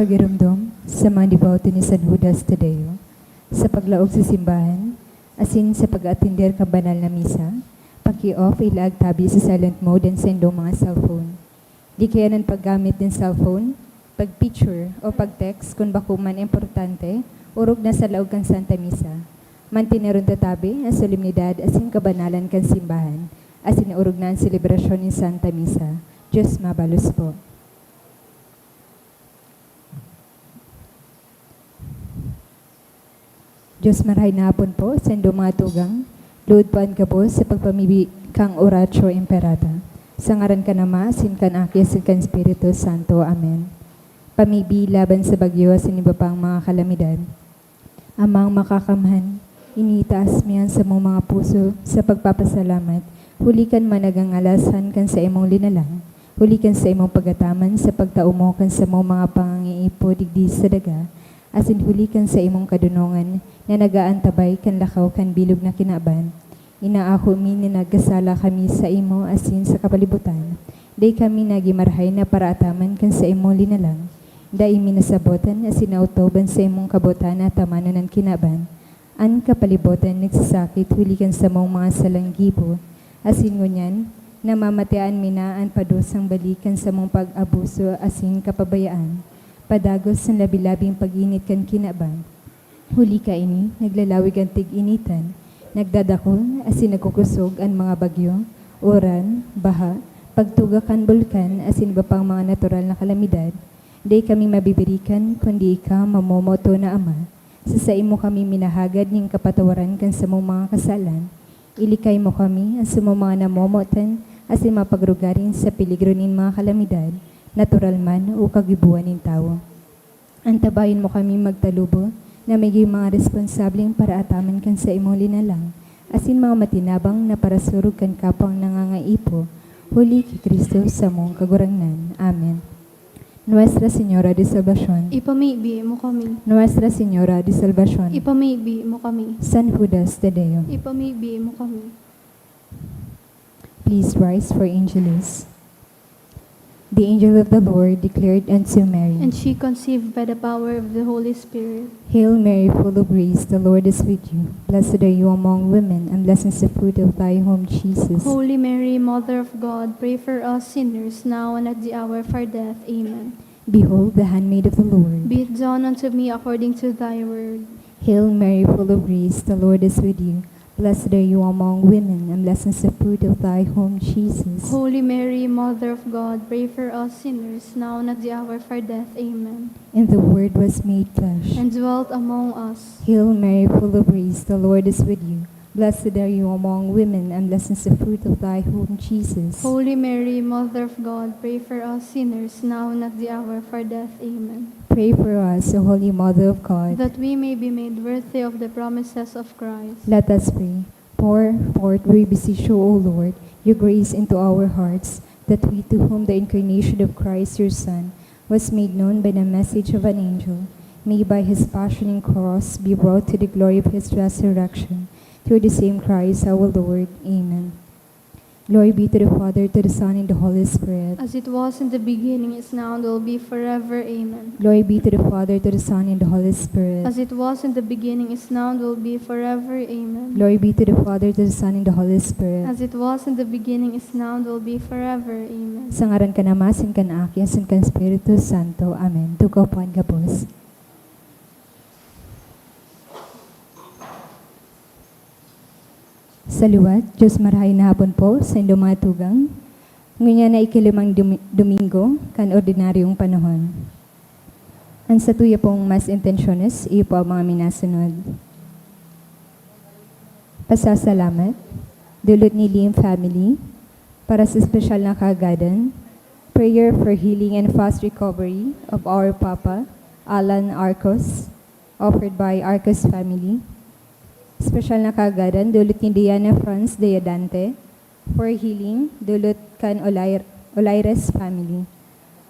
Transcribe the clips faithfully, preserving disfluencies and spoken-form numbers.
Pagiromdom sa mga deboto ni San Judas Tadeo, sa paglaog sa simbahan, asin sa pag-atender kan banal na misa, paki-off, ilaag tabi sa silent mode an saindong mga cellphone. Di kaya an paggamit nin cellphone, pag-picture, o pag-text kun bako man importante, orog na sa laog kan Santa Misa. Manteneron ta tabi an solemnidad asin kabanalan kan simbahan, asin orog na an selebrasyon nin Santa Misa. Diyos mabalos po. Diyos, marahay na hapon po, saindo mga tugang. Luod po an gabos sa pagpamibi kan Oratio Imperata. Sa ngaran kan Ama, asin kan Aki, asin kan Espiritu Santo. Amen. Pamibi laban sa bagyo asin iba pang mga kalamidad. Amang Makakamhan, initaas mi an samong mga puso sa pagpapasalamat, huli kan managangalasan kan saimong linalang, huli kan saimong pagataman sa pagtao mo kan samong mga pangangiipo digdi sa daga, asin huli kan saimong kadonongan na nag-aantabay kan lakaw kan bilog na kinaban. Inaako mi na nagkasala kami saimo asin sa kapalibutan. Dai kami nagin marahay na paraataman kan saimong linalang. Dai mi nasabotan asin naotob an saimong kabotan na atamanon an kinaban. An kapalibotan nagsasakit huli kan samong mga salang gibo, asin ngunyan, namamatean mi na an padusang balik kan samong pag-abuso asin kapabayaan. Padagos an labi-labing pag-init kan kinaban. Huli kaini, naglalawig an tig-initan, nagdadakul asin nagkukusog an mga bagyo, uran, baha, pagtuga kan bulkan asin iba pang mga natural na kalamidad. Dai kami mabibirikan, kundi ika, mamomoto na Ama. Sa saimo kami minahagad nin kapatawaran kan samong mga kasalan. Ilikay mo kami, an samong mga namomotan, asin mapagrugaring sa peligro nin mga kalamidad, natural man o kagiboan nin tawo. Antabayon mo kami magtalubo na magin mga responsableng paraataman kan saimong linalang, asin mga matinabang na parasurog kan kapwang nangangaipo, huli ki Cristo samong Kagurangnan. Amen. Nuestra Señora de Salvacion. Ipamibi mo kami. Nuestra Señora de Salvacion. Ipamibi mo kami. San Judas Tadeo. Ipamibi mo kami. Please rise for Angelus. The angel of the Lord declared unto Mary. And she conceived by the power of the Holy Spirit. Hail Mary, full of grace, the Lord is with you. Blessed are you among women, and blessed is the fruit of thy womb, Jesus. Holy Mary, Mother of God, pray for us sinners, now and at the hour of our death. Amen. Behold the handmaid of the Lord. Be it done unto me according to thy word. Hail Mary, full of grace, the Lord is with you. Blessed are you among women, and blessed is the fruit of thy womb, Jesus. Holy Mary, Mother of God, pray for us sinners, now and at the hour of our death. Amen. And the Word was made flesh. And dwelt among us. Hail Mary, full of grace, the Lord is with you. Blessed are you among women, and blessed is the fruit of thy womb, Jesus. Holy Mary, Mother of God, pray for us sinners, now and at the hour of our death. Amen. Pray for us, O Holy Mother of God. That we may be made worthy of the promises of Christ. Let us pray. Pour forth, we beseech you, O Lord, your grace into our hearts, that we, to whom the incarnation of Christ, your Son, was made known by the message of an angel, may by his passion and cross be brought to the glory of his resurrection. Through the same Christ our Lord. Amen. Glory be to the Father, to the Son, and the Holy Spirit. As it was in the beginning, is now, and will be forever. Amen. Glory be to the Father, to the Son, and the Holy Spirit. As it was in the beginning, is now, and will be forever. Amen. Glory be to the Father, to the Son, and the Holy Spirit. As it was in the beginning, is now, and will be forever. Amen. Sa ngaran kan Ama, asin kan Aki, asin kan Espiritu Santo. Amen. Tukaw po an gabos. Sa liwat, Diyos, marahay na hapon po sa indong mga tugang. Ngunyan na ikalimang dumi-, Domingo kan ordinaryong panahon. An satuya pong mas intensyones, iyo po ang mga minasunod. Pasasalamat, dulot ni Lim family, para sa espesyal na kaagadan, prayer for healing and fast recovery of our Papa, Alan Arcos, offered by Arcos family. Espesyal na kaagadan, dulot ni Diana Franz Deadante, for healing, dulot kan Olair-, Olaires family.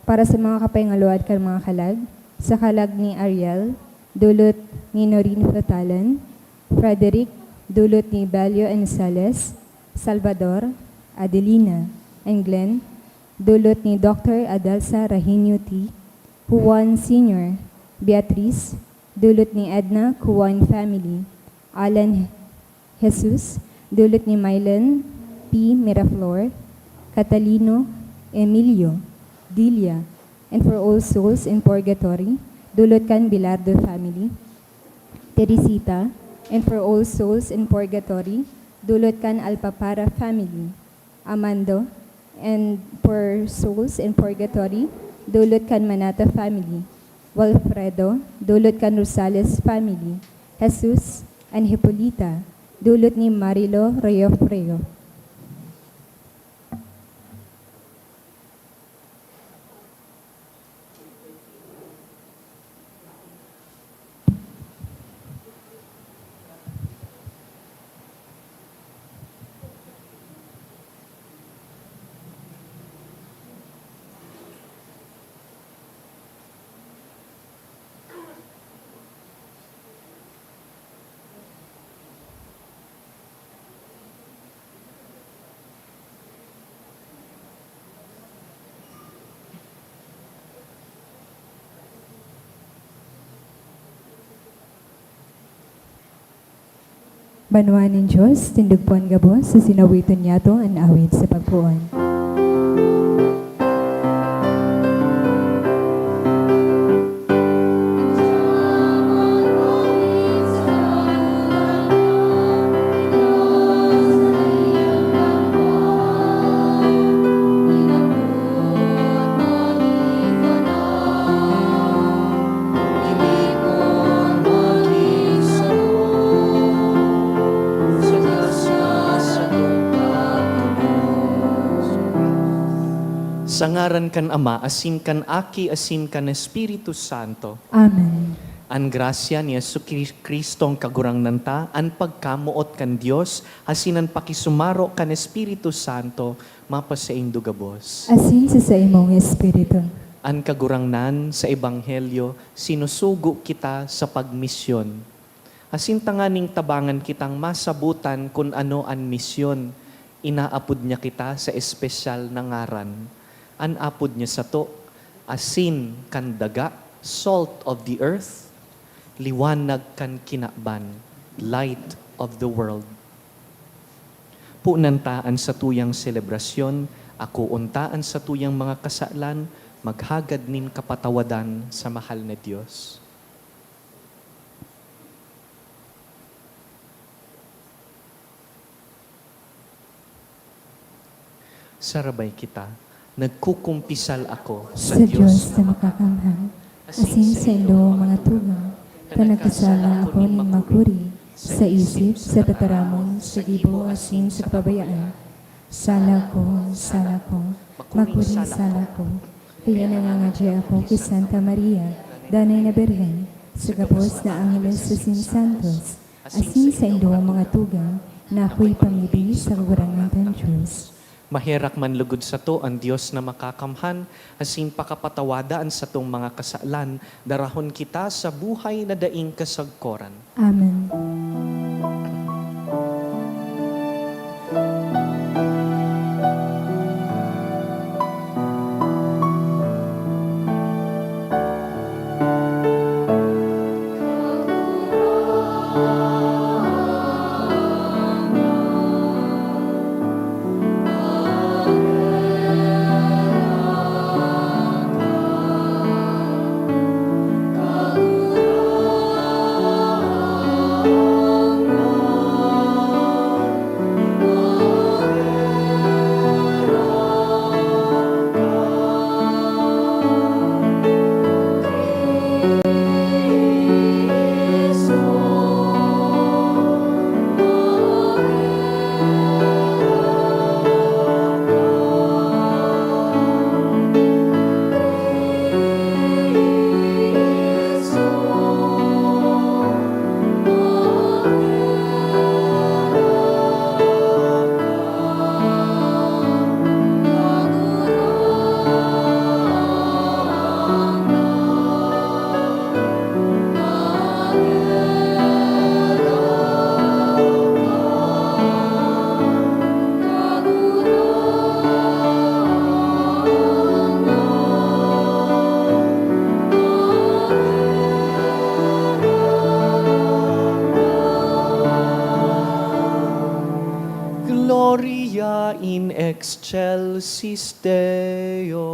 Para sa mga kapaingaluwad kan mga kalag, sa kalag ni Ariel, dulot ni Noreen Fatalan, Frederick, dulot ni Belio Anceles, Salvador, Adelina, and Glenn, dulot ni Doctor Adelsa Rahinio T, Juan Senior, Beatriz, dulot ni Edna Juan family, Alan Jesus, dulot ni Mylen P. Miraflor, Catalino, Emilio, Dilia, and for all souls in purgatory, dulot kan Bilardo family, Teresita, and for all souls in purgatory, dulot kan Alpapara family, Amando, and for souls in purgatory, dulot kan Manata family, Wilfredo, dulot kan Rosales family, Jesus, and Hipolita, dulot ni Marilo Reyofreo. Banwaan nin Dios, tindog po an gabos, asin awiton niyato an awit sa pagpoon. Sa ngaran kan Ama, asin kan Aki, asin kan Espiritu Santo. Amen. An grasya ni Jesu-Cristong Kagurangnan ta, an pagkamoot kan Dios, asin an pakisumaro kan Espiritu Santo, mapasaindo gabos. Asin sa saimong espiritu. An Kagurangnan sa Ebanghelyo, sinusugo kita sa pagmisyon. Asin tanganing tabangan kitang masabotan kun ano an misyon, inaapod niya kita sa espesyal na ngaran. An apod niya sato, asin kan daga, salt of the earth, liwanag kan kinaban, light of the world. Punan ta an satuyang selebrasyon, akoon ta an satuyang mga kasalan, maghagad nin kapatawadan sa mahal na Dios. Sarabay kita, nagkukumpisal ako sa Sa Diyos Diyos na makakamhan, asin sa indong mga tugang, ta nagkasala ako nin makuri, sa isip, sa tataramon, sa gibo, asin sa kapabayaan. Sala ko, sala ko, makuring sala ko. Kaya nangangadya ako ki Santa Maria, Danay na Birhen, sa gabos na angheles asin santos, asin sa indong mga tugang, na ako'y pamibi sa Kagurangnan kan Diyos. Maherak man lugod sato an Dios na makakamhan, asin pakapatawada an satong mga kasalan, darahon kita sa buhay na daing kasagkoran. Amen. Dulcis Deo.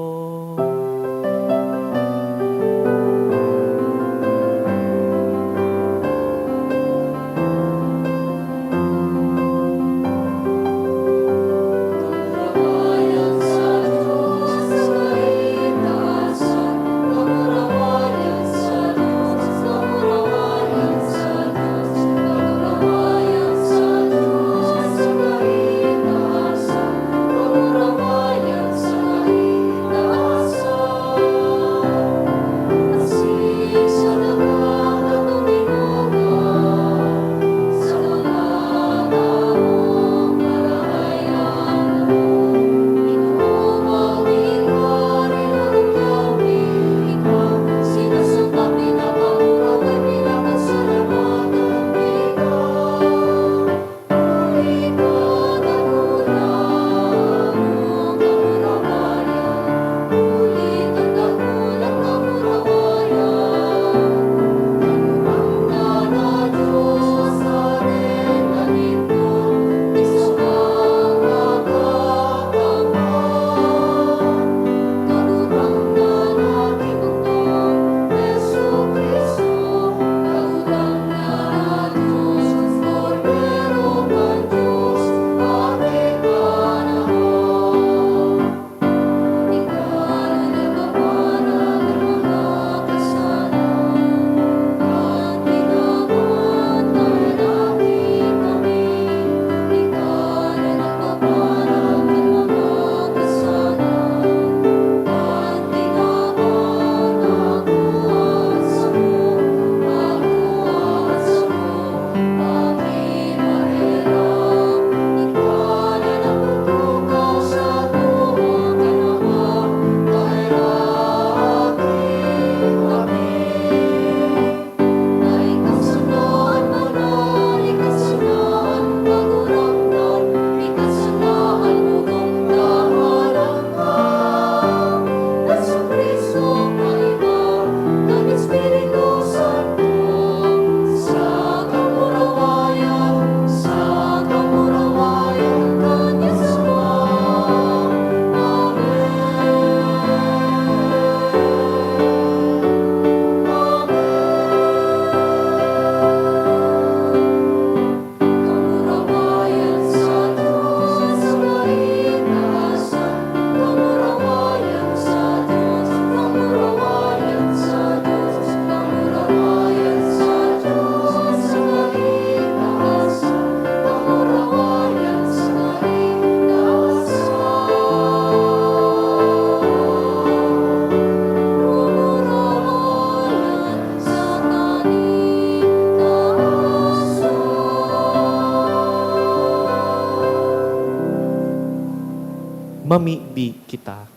Mamibi kita.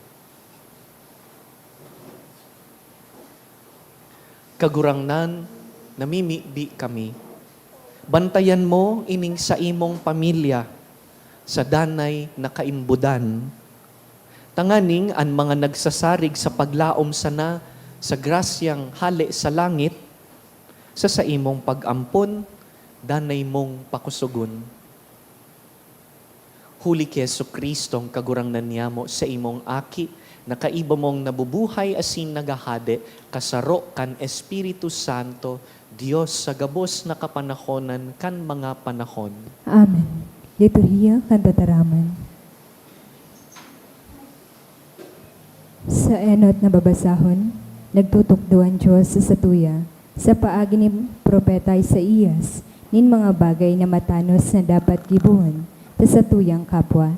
Kagurangnan, namimibi kami. Bantayan mo ining saimong pamilya sa danay na kaimbodan, tanganing an mga nagsasarig sa paglaom sana sa grasyang hale sa langit, sa saimong pag-ampon, danay mong pakusogon. Huli ki Jesu-Cristong Kagurangnan niyamo, saimong Aki, na kaiba mong nabubuhay asin naghahade, kasaro kan Espiritu Santo, Dios sa gabos na kapanahonan kan mga panahon. Amen. Liturhiya kan Tataramon. Sa enot na babasahon, nagtutukdo an Dios sa satuya, sa paagi ni Propeta Isaias, nin mga bagay na matanos na dapat gibohon sa satuyang kapwa.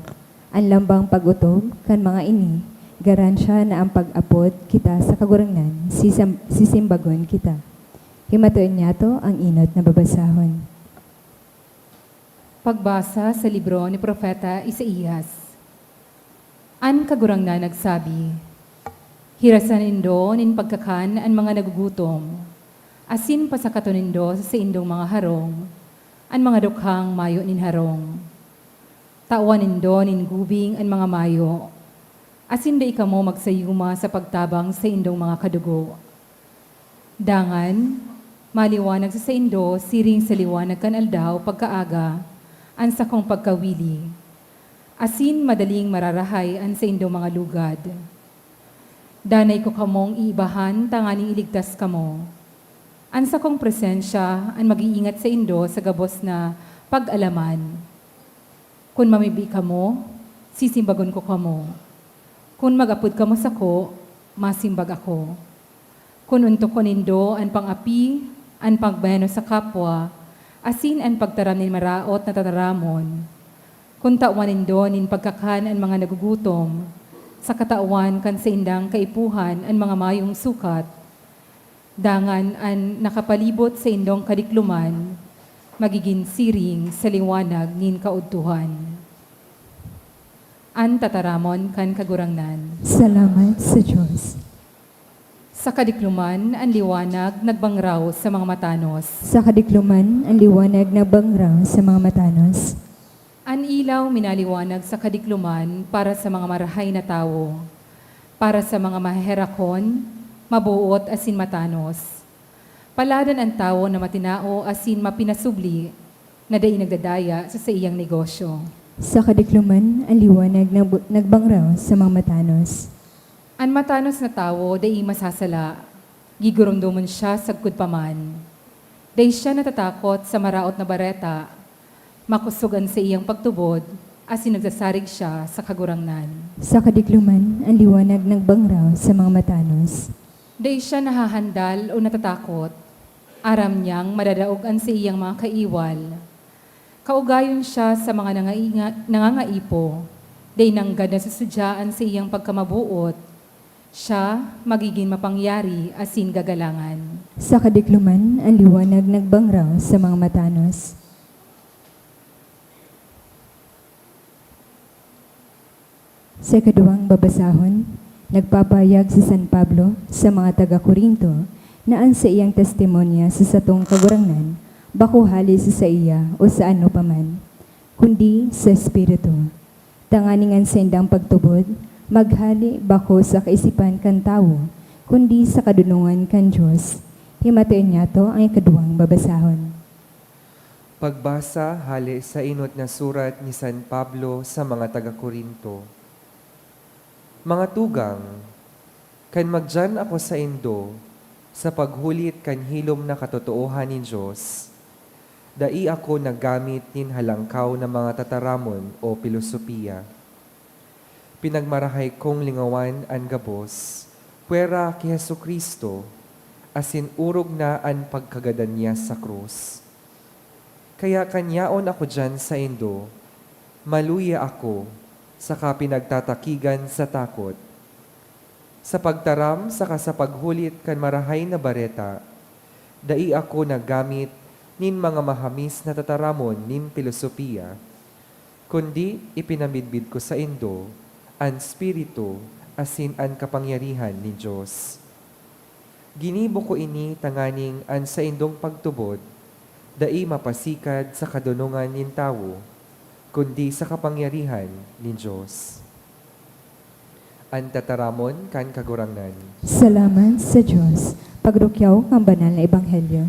An lambang pag-otob kan mga ini, garansya na an pag-apod kita sa Kagurangnan, sisam-, sisimbagon kita. Himatoon niyato ang enot na babasahon. Pagbasa sa libro ni Propeta Isaias. An Kagurangnan nagsabi, "Hirasan nindo nin pagkakan an mga nagugutom, asin pasakaton nindo sa saindong mga harong an mga dukhang mayo nin harong. Tawan nindo nin gubing an mga mayo, asin dai kamo magsayuma sa pagtabang saindong mga kadugo." Dangan, maliwanag sa saindo siring sa liwanag kan aldaw pagkaaga an sakong pagkawili. asin madaling mararahay an saindong mga lugad. Danay ko kamong iibahan tanganing iligtas kamo. An sakong presensya an mag-iingat saindo sa gabos na pag-alaman. Kun mamibi kamo, sisimbagon ko kamo. Kun mag-apod kamo sako, masimbag ako. Kun ontokon nindo an pang-api, an pagmenos sa kapwa, asin an pagtaram nin maraot na tataramon, kun tawan nindo nin pagkakan an mga nagugutom, sa katawan kan saindang kaipuhan an mga mayong sukat, dangan an nakapalibot saindong kadikloman magigin siring sa liwanag nin kaudtohan. An tataramon kan Kagurangnan. Salamat sa Dios. Sa kadikloman, an liwanag nagbangraw sa mga matanos. Sa kadikloman, an liwanag nagbangraw sa mga matanos. An ilaw minaliwanag sa kadikloman para sa mga marahay na tawo, para sa mga maheherakon, mabuot asin matanos. Paladan an tawo na matinao asin mapinasubli, na dai nagdadaya sa saiyang negosyo. Sa kadikloman, an liwanag nagb-, nagbangraw sa mga matanos. An matanos na tawo dai masasala, gigurumdomon siya sagkod pa man. Dai siya natatakot sa maraot na bareta, makosog an saiyang pagtubod, asin nagsasarig siya sa Kagurangnan. Sa kadikloman, an liwanag nagbangraw sa mga matanos. Dai siya nahahandal o natatakot. Aram niyang madadaog an saiyang mga kaiwal. Kaugayon siya sa mga nangainga-, nangangaipo. Dai nanggad nasusudya an saiyang pagkamabuot. Siya magigin mapangyari asin gagalangan. Sa kadikloman, an liwanag nagbangraw sa mga matanos. Sa ikaduwang babasahon, nagpapahayag si San Pablo sa mga taga-Corinto na an saiyang testimonya sa satong Kagurangnan bako hale sa saiya o sa ano pa man, kundi sa Espiritu, tanganing an saindang pagtubod maghale bako sa kaisipan kan tawo, kundi sa kadonongan kan Dios. Himateen niyato an ikaduwang babasahon. Pagbasa hale sa enot na surat ni San Pablo sa mga taga-Corinto. Mga tugang, kan magdiyan ako saindo sa paghulit kan hilom na katotoohan nin Dios, dai ako naggamit nin halangkaw na mga tataramon o pilosopiya. Pinagmarahay kong lingawan an gabos, pwera ki Jesu-Cristo, asin orog na an pagkagadan niya sa krus. Kaya kan yaon ako diyan saindo, maluya ako, saka pinagtatakigan sa takot. Sa pagtaram saka sa paghulit kan Marahay na Bareta, dai ako naggamit nin mga mahamis na tataramon nin pilosopiya, kundi ipinamidbid ko saindo an Espiritu asin an kapangyarihan nin Dios. Ginibo ko ini tanganing an saindong pagtubod dai mapasikad sa kadonongan nin tawo, kundi sa kapangyarihan nin Dios. An tataramon kan Kagurangnan. Salamat sa Dios. Pagrukyaw kan Banal na Ebanghelyo.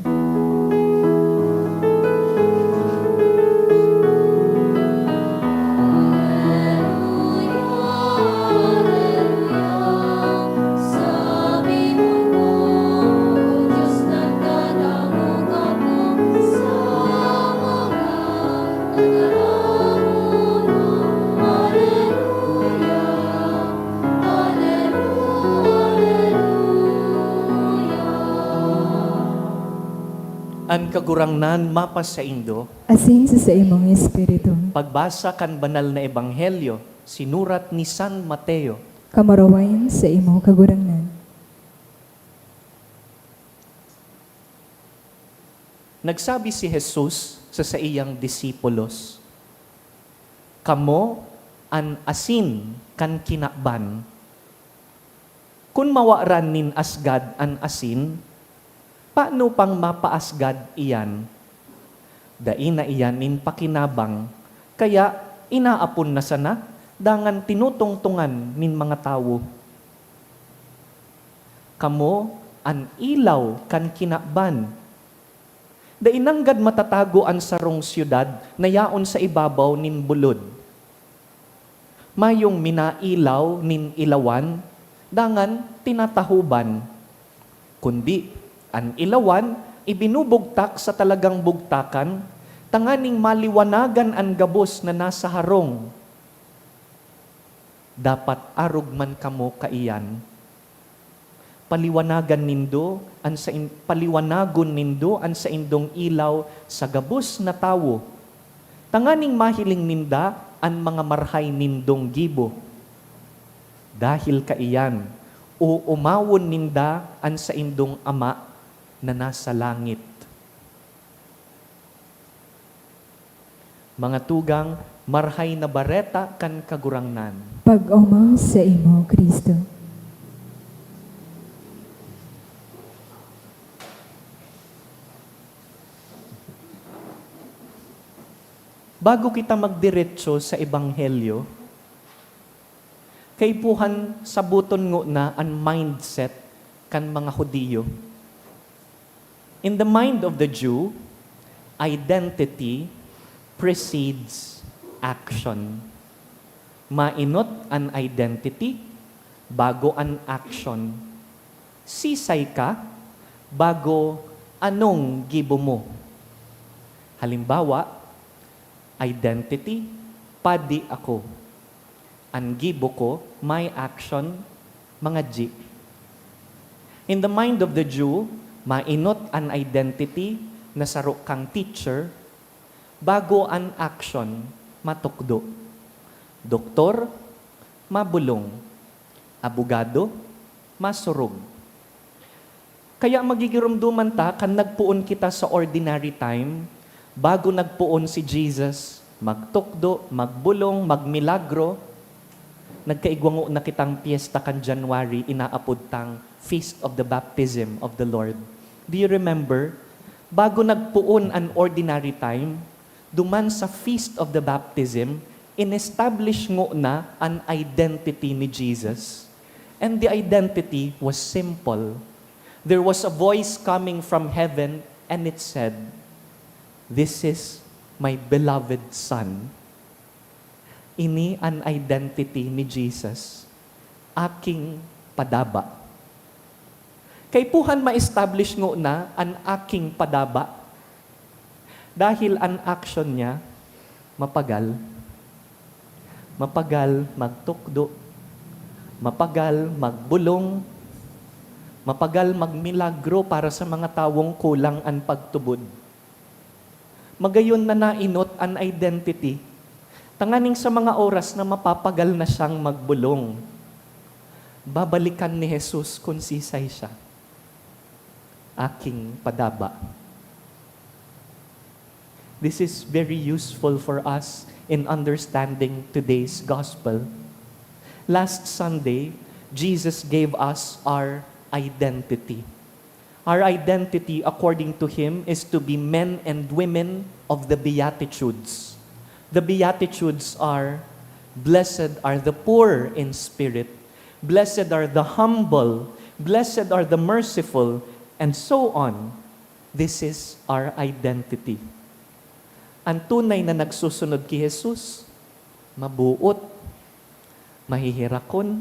An Kagurangnan mapasaindo. Asin sa saimong espiritu. Pagbasa kan Banal na Ebanghelyo sinurat ni San Mateo. Kamurawayan sa imo, Kagurangnan. Nagsabi si Jesus sa saiyang disipulos, "Kamo an asin kan kinaban. Kun mawaran nin asgad an asin, paano pang mapaasgad iyan? Dai na iyan nin pakinabang, kaya inaapon na sana, dangan tinutungtongan nin mga tawo." Kamo an ilaw kan kinaban. Dai nanggad matatago an sarong syudad na yaon sa ibabaw nin bulod. Mayong minailaw nin ilawan, dangan tinatahoban, kundi an ilawan ibinubugtak sa talagang bugtakan, tanganing maliwanagan an gabos na nasa harong. Dapat arog man kamo kaiyan. Paliwanagan nindo an sain-, paliwanagon nindo an saindong ilaw sa gabos na tawo, tanganing mahiling ninda an mga marhay nindong gibo. Dahil kaiyan, oomawon ninda an saindong Ama na nasa langit. Mga tugang, Marhay na Bareta kan Kagurangnan. Pag-omaw saimo, Cristo. Bago kita magdiretso sa Ebanghelyo, kaipuhan saboton ngona an mindset kan mga Judio. In the mind of the Jew, identity precedes action. Mainot an identity bago an action. Sisay ka bago anong gibo mo. Halimbawa, identity, padi ako. An gibo ko, my action, mga ji. In the mind of the Jew, mainot an identity na saro kang teacher, bago an action, matukdo. Doktor, mabolong. Abogado, masurog. Kaya magigiromdoman ta kan nagpoon kita sa ordinary time, bago nagpoon si Jesus, magtukdo, magbolong, magmilagro. Nagkaigwa ngona kitang pyesta kan January, inaapod tang Feast of the Baptism of the Lord. Do you remember? Bago nagpoon an ordinary time, duman sa Feast of the Baptism, in-establish ngona an identity ni Jesus. And the identity was simple. There was a voice coming from heaven and it said, "This is my beloved Son." Ini an identity ni Jesus, "Aking padaba." Kaipuhan ma-establish ngona an "Aking padaba." Dahil an action niya, mapagal. Mapagal magtukdo. Mapagal magbolong. Mapagal magmilagro para sa mga tawong kulang an pagtubod. Magayon na nainot an identity, tanganing sa mga oras na mapapagal na siyang magbolong, babalikan ni Jesus kun sisay siya. "Aking padaba." This is very useful for us in understanding today's gospel. Last Sunday, Jesus gave us our identity. Our identity, according to him, is to be men and women of the Beatitudes. The Beatitudes are, "Blessed are the poor in spirit, blessed are the humble, blessed are the merciful," and so on. This is our identity. An tunay na nagsusunod ki Jesus, mabuot, maheherakon,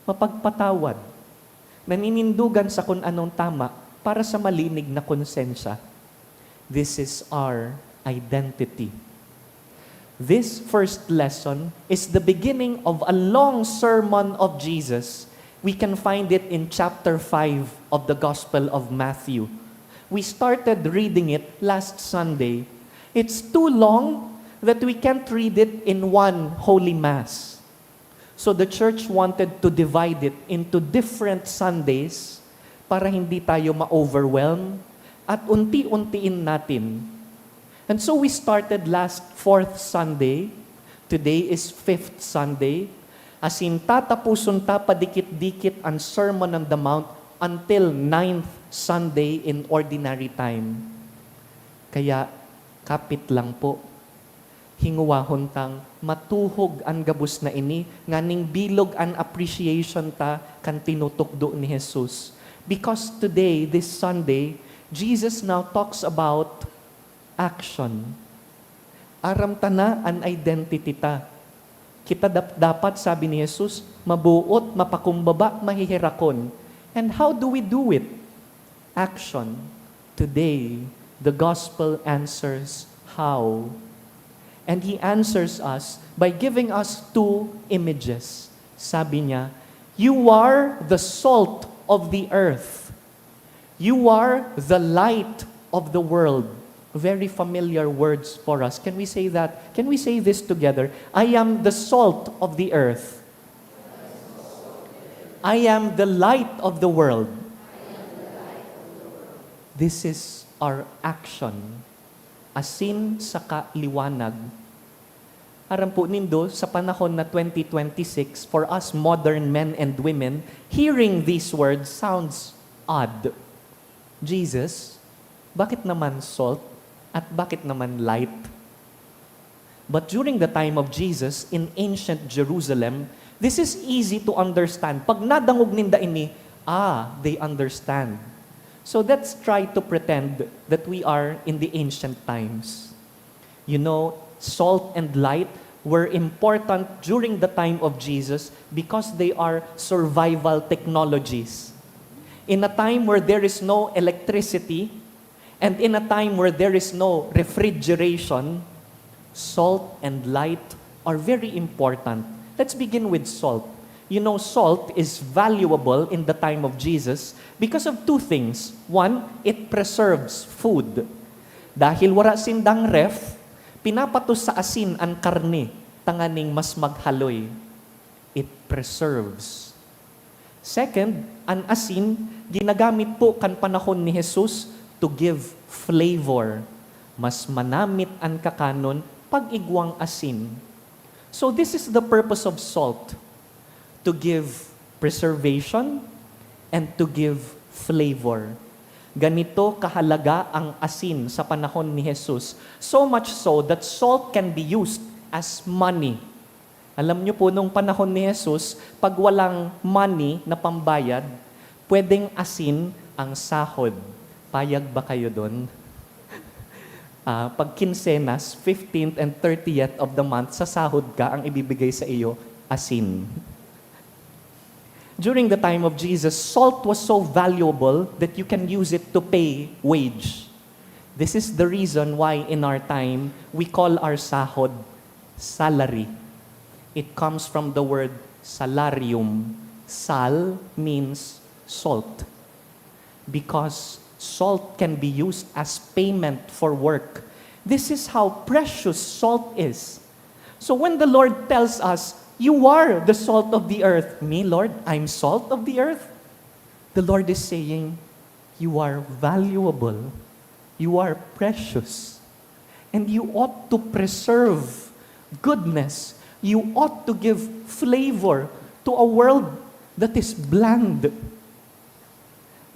mapagpatawad, naninindogan sa kun anong tama para sa malinig na konsensya. This is our identity. This first lesson is the beginning of a long sermon of Jesus. We can find it in chapter five of the Gospel of Matthew. We started reading it last Sunday. It's too long that we can't read it in one Holy Mass. So the church wanted to divide it into different Sundays para hindi tayo ma-overwhelm at unti-untiin natin. And so we started last fourth Sunday. Today is fifth Sunday. As in, tatapuson ta padikit-dikit an Sermon on the Mount until ninth Sunday in ordinary time. Kaya, kapit lang po. Hingowahon tang matuhog an gabos na ini, nganing bilog an appreciation ta kan tinutukdo ni Jesus. Because today, this Sunday, Jesus now talks about action. Aram ta na an identity ta. Kita dap-, dapat, sabi ni Jesus, mabuot, mapakumbaba, maheherakon. And how do we do it? Action. Today, the gospel answers how. And he answers us by giving us two images. Sabi niya, "You are the salt of the earth. You are the light of the world." Very familiar words for us. Can we say that? Can we say this together? "I am the salt of the earth. I am the light of the world." This is our action. Asin saka liwanag. Aram po nindo, sa panahon na twenty twenty-six, for us modern men and women, hearing these words sounds odd. "Jesus, bakit naman salt at bakit naman light?" But during the time of Jesus, in ancient Jerusalem, this is easy to understand. Pag nadangog ninda ini, ah, they understand. So let's try to pretend that we are in the ancient times. You know, salt and light were important during the time of Jesus because they are survival technologies. In a time where there is no electricity, and in a time where there is no refrigeration, salt and light are very important. Let's begin with salt. You know, salt is valuable in the time of Jesus because of two things. One, it preserves food. Dahil wara sindang ref, pinapatos sa asin an karne tanganing mas maghaloy. It preserves. Second, an asin ginagamit po kan panahon ni Jesus to give flavor. Mas manamit an kakanon pag igwang asin. So this is the purpose of salt, to give preservation and to give flavor. Ganito kahalaga ang asin sa panahon ni Jesus, so much so that salt can be used as money. Alam niyo po, nung panahon ni Jesus, pag walang money na pambayad, pwedeng asin ang sahod. Payag ba kayo dun? Ah, pag kinsenas, fifteenth and thirtieth of the month, sa sahod ka ang ibibigay sa iyo, asin. During the time of Jesus, salt was so valuable that you can use it to pay wage. This is the reason why in our time, we call our sahod salary. It comes from the word salarium. Sal means salt. Because salt can be used as payment for work. This is how precious salt is. So when the Lord tells us, "You are the salt of the earth." "Me, Lord, I'm salt of the earth?" The Lord is saying, "You are valuable. You are precious. And you ought to preserve goodness. You ought to give flavor to a world that is bland."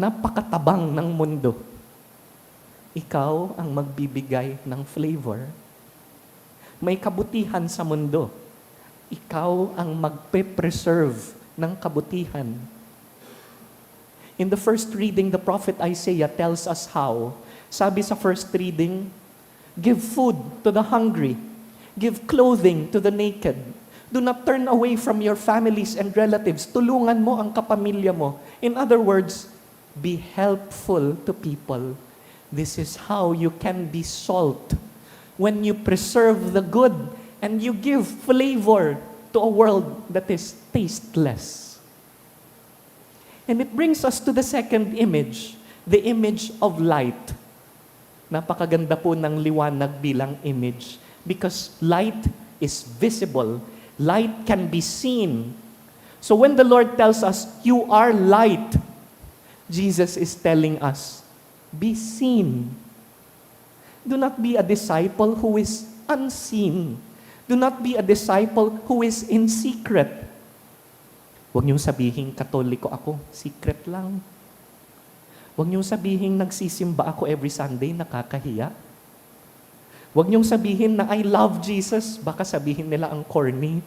Napakatabang ng mundo. Ikaw ang magbibigay ng flavor. May kabutihan sa mundo. Ikaw ang magpe-preserve ng kabutihan. In the first reading, the prophet Isaiah tells us how. Sabi sa first reading, "Give food to the hungry. Give clothing to the naked. Do not turn away from your families and relatives." Tulungan mo ang kapamilya mo. In other words, be helpful to people. This is how you can be salt. When you preserve the good and you give flavor to a world that is tasteless. And it brings us to the second image, the image of light. Napakaganda po ng liwanag bilang image because light is visible. Light can be seen. So when the Lord tells us, "You are light," Jesus is telling us, "Be seen." Do not be a disciple who is unseen. Do not be a disciple who is in secret. Huwag niyong sabihing, "Katoliko ako, secret lang." Huwag niyong sabihing, "Nagsisimba ako every Sunday, nakakahiya." Huwag niyong sabihin na, "I love Jesus," baka sabihin nila ang corny.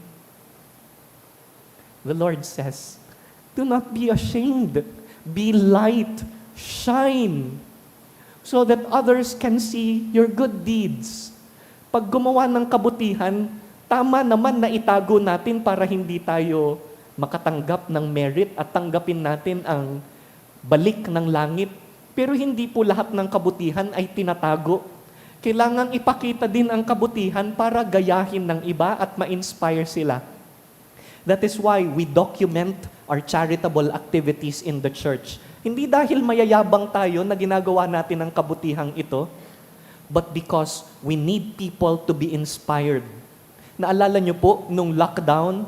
The Lord says, "Do not be ashamed. Be light. Shine. So that others can see your good deeds." Pag gumawa ng kabutihan, Tama naman na itago natin para hindi tayo makatanggap ng merit at tanggapin natin ang balik ng langit. Pero hindi po lahat ng kabutihan ay tinatago. Kailangang ipakita din ang kabutihan para gayahin ng iba at ma-inspire sila. That is why we document our charitable activities in the church. Hindi dahil mayayabang tayo na ginagawa natin ang kabutihang ito, but because we need people to be inspired. Naalala niyo po, nung lockdown,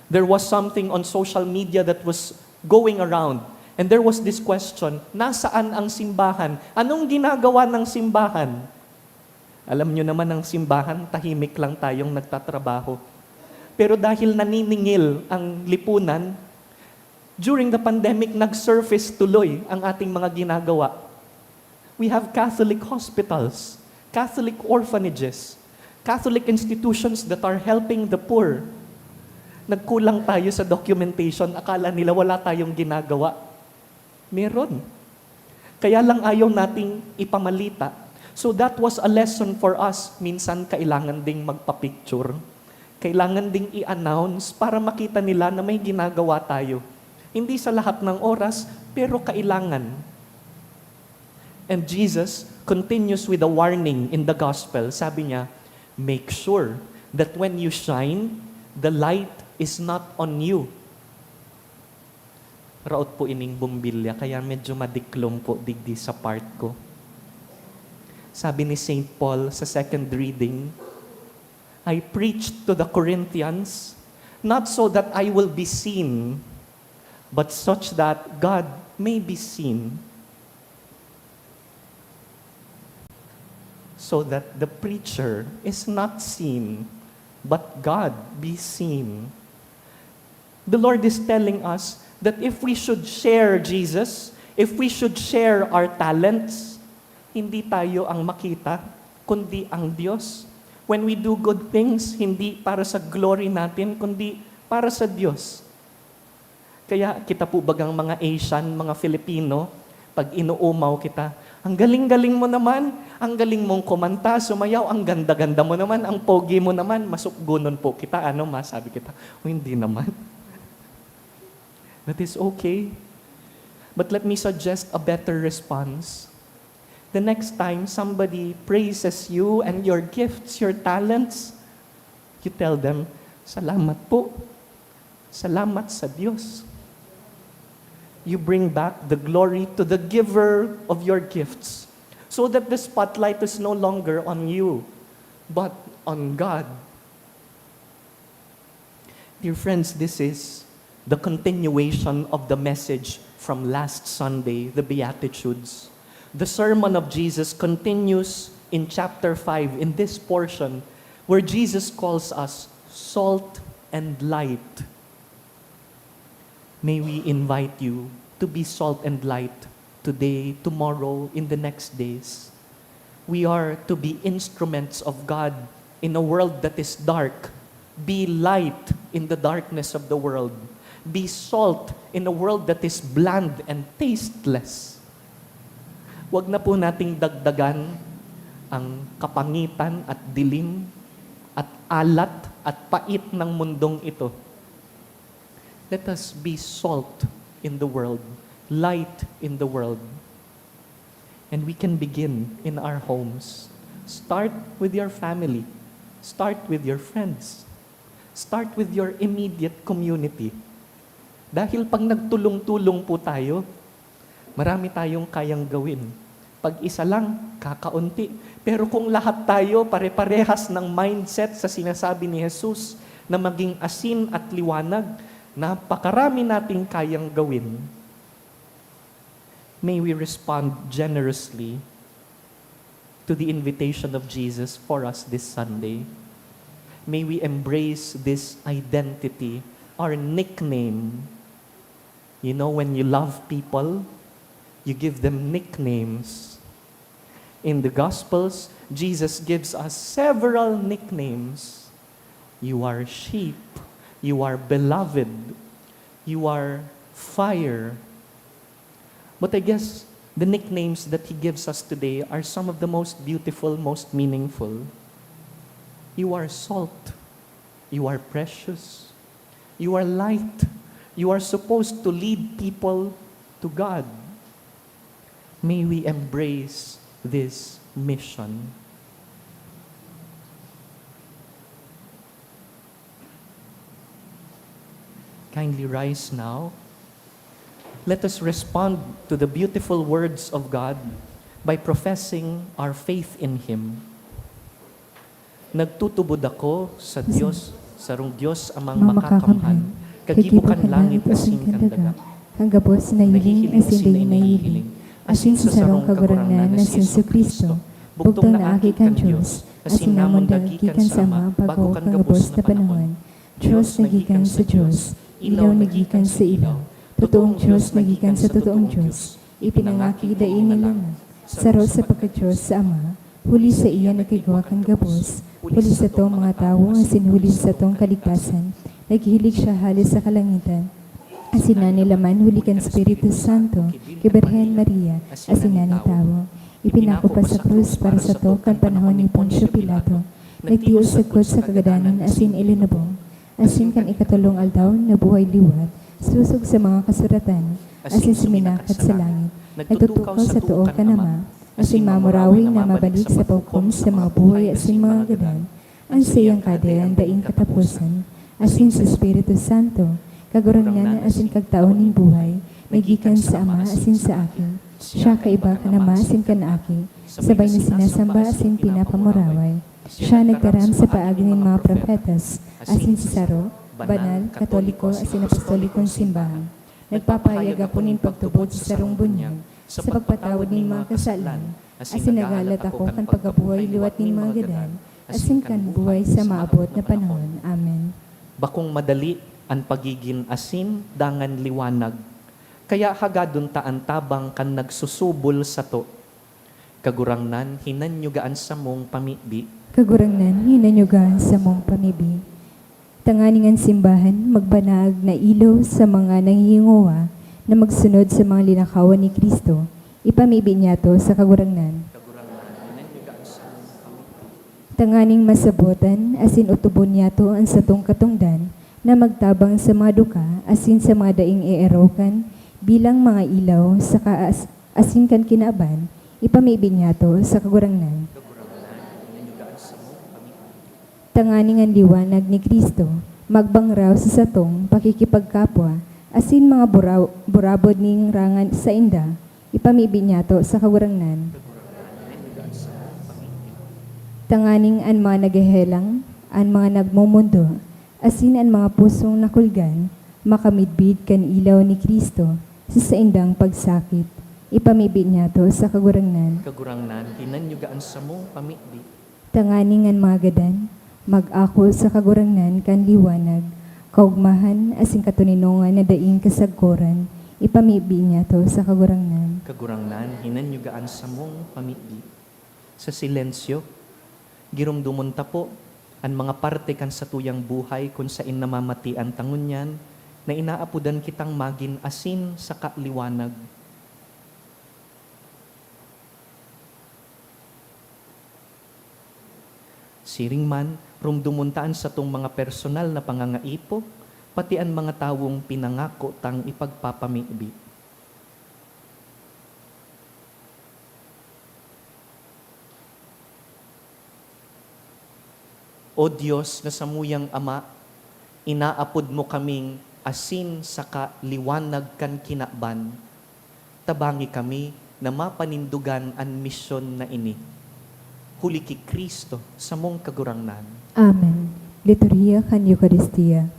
there was something on social media that was going around. And there was this question, "Nasaan ang simbahan? Anong ginagawa ng simbahan?" Alam niyo naman, ang simbahan, tahimik lang tayong nagtatrabaho. Pero dahil naniningil ang lipunan, during the pandemic, nag-surface tuloy ang ating mga ginagawa. We have Catholic hospitals, Catholic orphanages, Catholic institutions that are helping the poor. Nagkulang tayo sa documentation, akala nila wala tayong ginagawa. Meron. Kaya lang ayaw nating ipamalita. So that was a lesson for us. Minsan kailangan ding magpa-picture. Kailangan ding i-announce para makita nila na may ginagawa tayo. Hindi sa lahat ng oras, pero kailangan. And Jesus continues with a warning in the gospel. Sabi niya, "Make sure that when you shine, the light is not on you." Raot po ining bombilya, kaya medyo madiklom po digdi sa part ko. Sabi ni Saint Paul sa second reading, "I preached to the Corinthians, not so that I will be seen, but such that God may be seen." So that the preacher is not seen, but God be seen. The Lord is telling us that if we should share Jesus, if we should share our talents, hindi tayo ang makita, kundi ang Diyos. When we do good things, hindi para sa glory natin, kundi para sa Diyos. Kaya kita po bagang mga Asian, mga Filipino, pag inuumaw kita, "Ang galing-galing mo naman, ang galing mong kumanta, sumayaw, ang ganda-ganda mo naman, ang pogi mo naman," masukgonon po kita, ano, masabi kita, "O, hindi naman." That is okay. But let me suggest a better response. The next time somebody praises you and your gifts, your talents, you tell them, "Salamat po. Salamat sa Diyos." You bring back the glory to the giver of your gifts, so that the spotlight is no longer on you, but on God. Dear friends, this is the continuation of the message from last Sunday, the Beatitudes. The sermon of Jesus continues in chapter five, in this portion, where Jesus calls us salt and light. May we invite you to be salt and light today, tomorrow, in the next days. We are to be instruments of God in a world that is dark. Be light in the darkness of the world. Be salt in a world that is bland and tasteless. Huwag na po nating dagdagan ang kapangitan at dilim at alat at pait ng mundong ito. Let us be salt in the world, light in the world. And we can begin in our homes. Start with your family. Start with your friends. Start with your immediate community. Dahil pag nagtulong-tulong po tayo, marami tayong kayang gawin. Pag isa lang, kakaunti. Pero kung lahat tayo pare-parehas ng mindset sa sinasabi ni Jesus na maging asin at liwanag, napakarami nating kayang gawin. May we respond generously to the invitation of Jesus for us this Sunday. May we embrace this identity, our nickname. You know, when you love people, you give them nicknames. In the Gospels, Jesus gives us several nicknames. "You are sheep. You are beloved. You are fire." But I guess the nicknames that he gives us today are some of the most beautiful, most meaningful. "You are salt. You are precious. You are light. You are supposed to lead people to God. May we embrace this mission. Kindly rise now. Let us respond to the beautiful words of God by professing our faith in Him. Nagtutubod ako sa Diyos, sarong Diyos Amang Makakamhan, kagibo kan langit asin kan daga, kan gabos na hiling asin dai nahihiling, asin sa sarong Kagurangnan na si Jesu-Cristo, bugtong na Aki kan Diyos, asin namundag gikan sa Ama bago kan gabos na panahon. Diyos na gikan sa Diyos, ilaw na gikan sa ilaw, totoong Diyos na gikan sa totoong Diyos, ipinangaki dai nilalang, saro sa pagka-Diyos sa Ama, huli saiya nagkaigwa kan gabos, huli satong mga tawo asin huli satong kaligtasan, naghilig siya hale sa kalangitan, asin nanilaman huli kan Espiritu Santo, ki Birhen Maria, asin nani tawo. Ipinako pa sa krus para sato kan panahon ni Poncio Pilato, nagtios sagkod sa kagadanan asin ilinubong. Asin kan ikatolong aldaw nabuhay liwat, sosog sa mga kasuratan, asin suminakat sa langit, nagtutukaw sa too kan Ama, asin mamurawi na mabalik sa paghukom sa mga buhay asin mga gadan. An saiyang kadayan daing kataposan, asin sa Espiritu Santo, Kagurangnan asin Kagtao nin buhay, na gikan sa Ama asin sa Aki. Siya kaiba kan Ama asin kan Aki, sabay na sinasamba asin pinapamuraway. Siya nagtaram sa paagi nin mga propetas, asin si saro, banal, katoliko, asin apostolikong simbahan. Nagpapahayag ako nin pagtubod sa sarong bunyag, sa pagpatawad nin mga kasalan, asin naghahalat ako kan pagkabuhay liwat nin mga gadan, asin kan buhay sa maabot na panahon. Amen. Bakong madali an pagigin asin dangan liwanag, kaya hagadon ta an tabang kan nagsusubol sato. Kagurangnan, hinanyuga an samong pamibi. Kagurangnan, hinanyuga an samong pamibi. Tanganing an simbahan magbanaag na ilaw sa mga nanghihingowa na magsunod sa mga linakawan ni Cristo, ipamibi niyato sa Kagurangnan. Kagurangnan, hinanyuga an samong pamibi. Tanganing masabotan asin otobon niyato an satong katongdan na magtabang sa mga duka asin sa mga daing eerokan bilang mga ilaw sa kaas-, asin kan kinaban, ipamibi niyato sa Kagurangnan. Tanganing an liwanag ni Cristo magbangraw sa satong pakikipagkapwa asin mga bura-, burabod nin rangan sainda, ipamibi niyato sa Kagurangnan. Tanganing an mga naghehelang, an mga nagmomondo, asin an mga pusong nakulgan, makamidbid kan ilaw ni Cristo sa saindang pagsakit, ipamibi niyato sa Kagurangnan. Kagurangnan, hinanyuga an samong pamibi. Tanganing an mga gadan mag-ako sa Kagurangnan kan liwanag, kaogmahan asin katoninongan na daing kasagkoran, ipamibi niyato sa Kagurangnan. Kagurangnan, hinanyuga an samong pamibi. Sa silensyo, giromdomon ta po an mga parte kan satuyang buhay kun saen namamati an tangon niyan na inaapodan kitang magin asin saka liwanag. Siring man, romdomon ta an satong mga personal na pangangaipo, pati an mga tawong pinangako tang ipagpapamibi. O Dios na samuyang Ama, inaapod mo kaming asin saka liwanag kan kinaban. Tabangi kami na mapanindogan an misyon na ini. Huli ki Cristo, samong Kagurangnan. Amen. Liturhiya kan Eukaristia.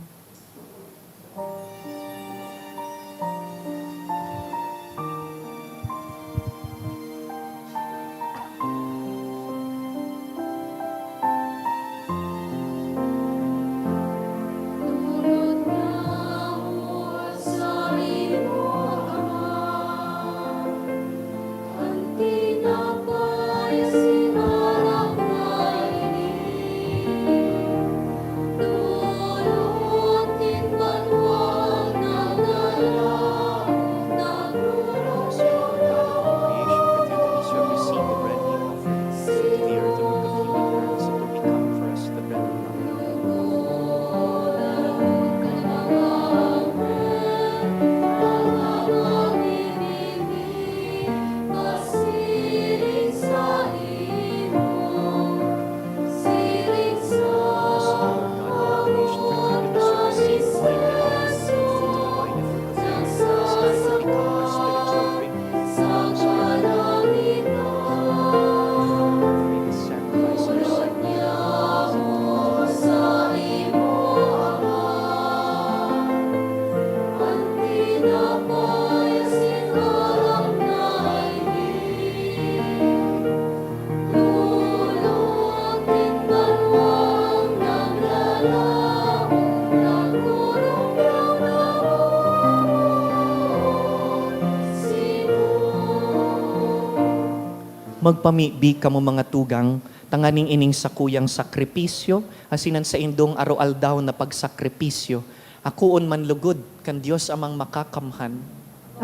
Magpamibi kamo, mga tugang, tanganing ining sakuyang sakripisyo asin an saindong aroaldaw na pagsakripisyo akoon man lugod kan Dios Amang Makakamhan.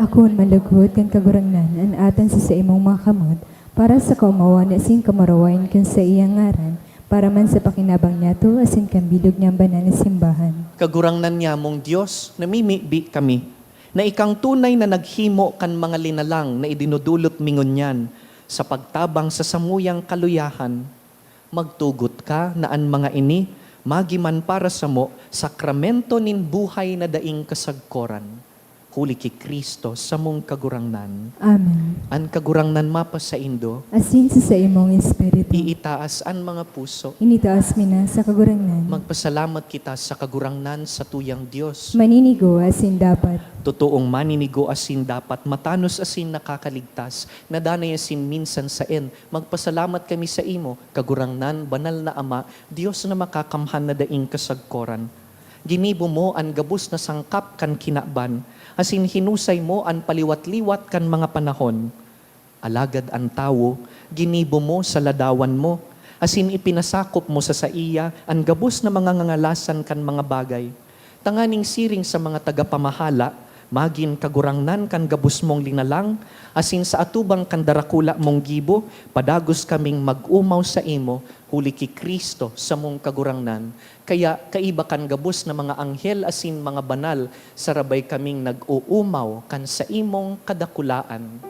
Akoon man lugod kan Kagurangnan an atan sa saimong mga kamot, para sa kaomawan asin kamurawayan kan saiyang ngaran, para man sa pakinabang niyato asin kan bilog niyang banal na simbahan. Kagurangnan niyamong Dios, namimibi kami na ikang tunay na naghimo kan mga linalang na idinudulot mi ngunyan sa pagtabang sa samuyang kaluyahan. Magtugot ka na an mga ini magi man para samo sakramento nin buhay na daing kasagkoran. Huli ki Cristo, samong Kagurangnan. Amen. An Kagurangnan mapasaindo. Asin sa saimong espiritu. Iitaas an mga puso. Initaas mi na sa Kagurangnan. Magpasalamat kita sa Kagurangnan, satuyang Dios. Maninigo asin dapat. Totoong maninigo asin dapat, matanos asin nakakaligtas, na danay asin minsan saen. Magpasalamat kami saimo, Kagurangnan, Banal na Ama, Dios na Makakamhan na daing kasagkoran. Ginibo mo an gabos na sangkap kan kinaban, asin hinusay mo an paliwat-liwat kan mga panahon. Alagad an tawo, ginibo mo sa ladawan mo, asin ipinasakop mo sa saiya an gabos na mga ngangalasan kan mga bagay, tanganing siring sa mga tagapamahala, magin kagurangnan kan gabos mong linalang, asin sa atubang kan darakula mong gibo, padagos kaming mag-omaw saimo, huli ki Cristo, samong Kagurangnan. Kaya, kaiba kan gabos na mga anghel asin mga banal, sarabay kaming nag-oomaw kan saimong kadakulaan.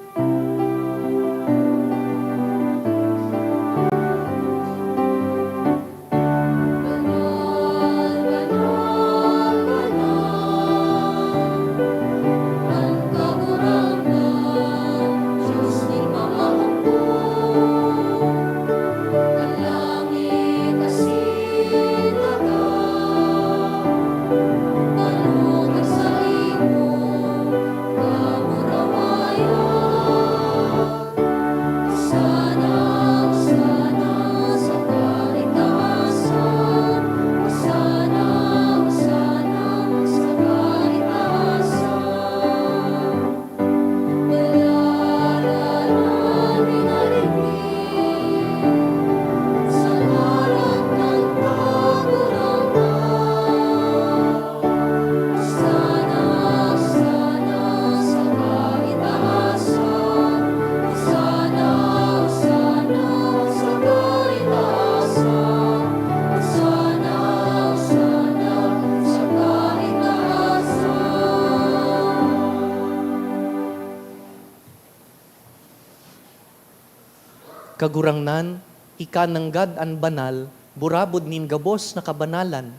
Kagurangnan, ika nanggad an banal, burabod nin gabos na kabanalan.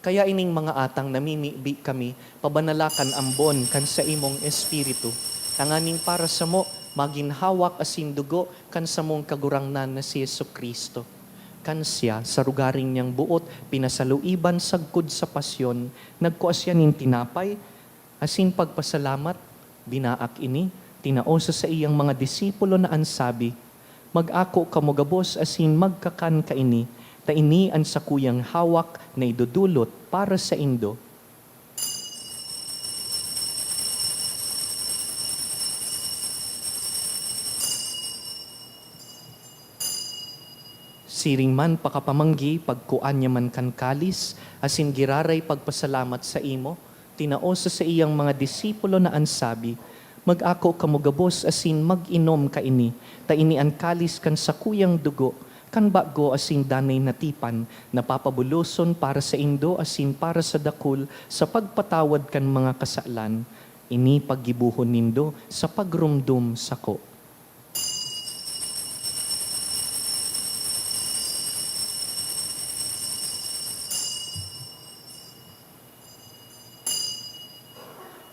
Kaya ining mga atang namimibi kami, pabanala kan ambon kan saimong Espiritu, tanganing para samo magin hawak asin dugo kan samong Kagurangnan na si Jesu-Cristo. Kan siya, sa rugaring niyang boot, pinasaluiban sagkod sa pasyon, nagkua siya nin tinapay, asin pagpasalamat, binaak ini, tinao sa saiyang mga disipulo na an sabi, "Mag-ako kamo gabos asin magkakan kaini, ta ini an sakuyang hawak na idodolot para saindo." Siring man pakapamanggi, pagkua niya man kan kalis, asin giraray pagpasalamat saimo, tinao sa saiyang mga disipulo na an sabi, "Mag-ako kamo gabos asin mag-inom kaini, ta ini an kalis kan sakuyang dugo, kan bago asin danay na tipan, na papabuloson para saindo asin para sa dakul sa pagpatawad kan mga kasalan. Ini paggibohon nindo sa pagromdom sako."